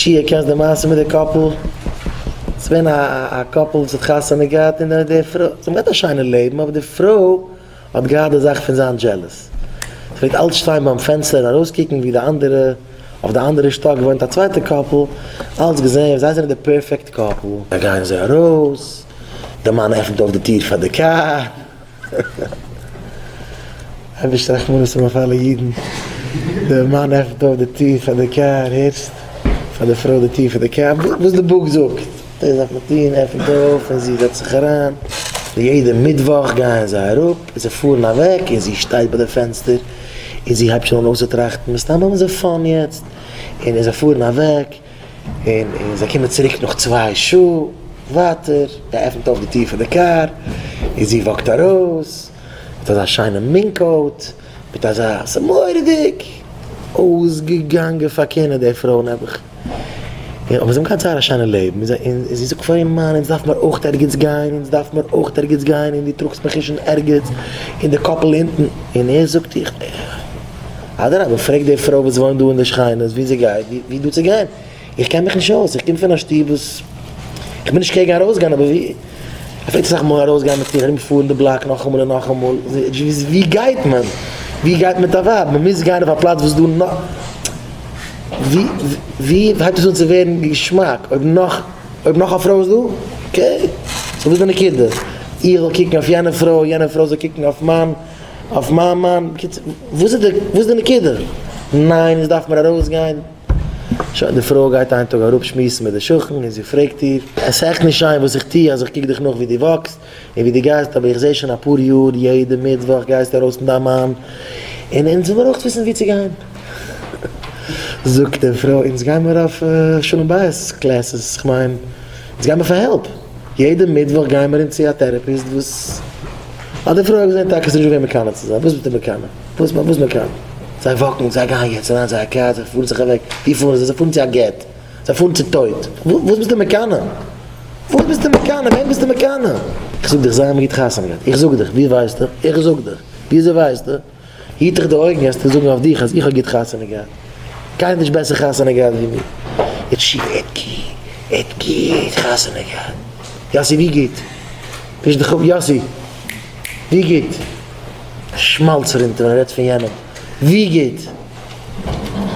שיע קענסט די מעשה מיט די קאפל? ס'איז געווען א קאפל וואס האט חתונה געהאט און די פרוי, זיי האבן געהאט א שיינע לעבן אבער די פרוי האט געהאט די זאך פון זיין jealous. זי פלעגט אלץ שטיין ביים פענסטער און ארויסקוקן ווי די אנדערע, אויף די אנדערע שטאק וואוינט א צווייטע קאפל, אלץ געזען ווי זיי זענען די perfect couple. זיי גייען אזוי ארויס, די מאן עפנט אויף די טיר פאר די קאר. אייבערשטער רחמנות האבן אויף אלע אידן, די מאן עפנט אויף די טיר פאר די קאר, הערסט? פאר די פרוי די טיר פאר די קאר, וואס די book זאגט, דאס דארף מען טון, עפנט אויף און זי זעצט זיך אריין, און יעדע מיטוואך גייען זיי אראפ און זיי פארן אוועק און זי שטייט ביי די פענסטער און זי הייבט שוין אן אויסצוטראכטן, מסתם האבן זיי fun יעצט, און זיי פארן אוועק. און און זיי קומען צוריק נאך צוויי שעה ווייטער, ער עפנט אויף די טיר פון די קאר, און זי walk ט ארויס, מיט אזא שיינע mink coat, מיט אזא, ס'איז מורא'דיג! אויסגעגאנגען פאר קנאה די פרוי נעבעך, און אבער זיי האבן געהאט זייער א שיינע לעבן, און זי און זי זאגט פאר איר מאן, אונז דארף מיר אויך ערגעץ גיין, אונז דארף מיר אויך ערגעץ גיין, און דו טראגסט מיך נישט אין ערגעץ, און די קאפל אונטן, און ער זאגט איך. אדרבה פרעג די פרוי וואס וואוינט דא אין די שכינות ווי זי גייט ווי דא צו גיין, איך קען מיך נישט אויס, איך קום פון א שטוב וואס, איך בין נישט קעגן ארויסגיין אבער ווי, ער פלעגט אסאך מאל ארויסגיין מיט איר ארום פארן די בלאק נאכאמאל און נאכאמאל, ווי גייט מען? ווי גייט מען מיט א ווייב? מען מוז גיין אויף א פלאץ וואס דא נאך, ווי ווי הייבט עס אן צו ווערן געשמאק אויב נאך אויב נאך א פרוי איז דא? okay, so וואס איז די נקודה? איך זאל קוקן אויף יענע פרוי, יענע פרוי זאל קוקן אויף מיין. אויף מיין מאן, בקיצור, וואס איז די, וואס איז די נקודה? ניין, אונז דארף מיר ארויסגיין. שוין, די פרוי גייט איין טאג אראפ שמועסן מיט די שכן און זי פרעגט איר, עס איז עכט נישט שיין וואס איך טו אז איך קוק דיך נאך ווי דו walk סט און ווי דו גייסט, אבער איך זע שוין אפאר יאר יעדע מיטוואך גייסטו ארויס מיט דיין מאן, און אונז וויל מיר אויך וויסן וואו צו גיין. זאגט די פרוי, אונז גיימיר אויף שלום בית classes, כ'מיין, אונז גיימיר פאר help, יעדע מיטוואך גיימיר אונז צו א therapist וואס. האט די פרוי געזען טאקע ס'נישט וועם מקנא צו זיין, וואס ביסטו מקנא? וואס וואס מקנא? זיי walk ן, זיי גייען יעצט אריין זייער קאר, זיי פארן זיך אוועק, ווי פארן זיי? זיי פארן צו א גט, זיי פארן צו טויט, וואס ביסטו מקנא? וואס ביסטו מקנא? וועם ביסטו מקנא? איך זאג דיך, זיי האבן גוט חתונה געהאט, איך זאג דיך, ווי ווייסטו? איך זאג דיך, וויאזוי ווייסטו? היט דיך די אויגן וועסטו זאגן אויף דיך אז איך האב גוט חתונה געהאט. קיינער האט נישט בעסער חתונה געהאט ווי מיר. יעצט שיב ער האט גוט, ער האט גוט חתונה געהאט. יאסי ווי גוט? וויש דיך אפ יאסי. ווי גוט? שמאלץ רינט ווען ער רעדט פון יענעם. ווי גוט?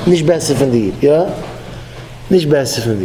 נישט בעסער פון דיר, יא? נישט בעסער פון דיר.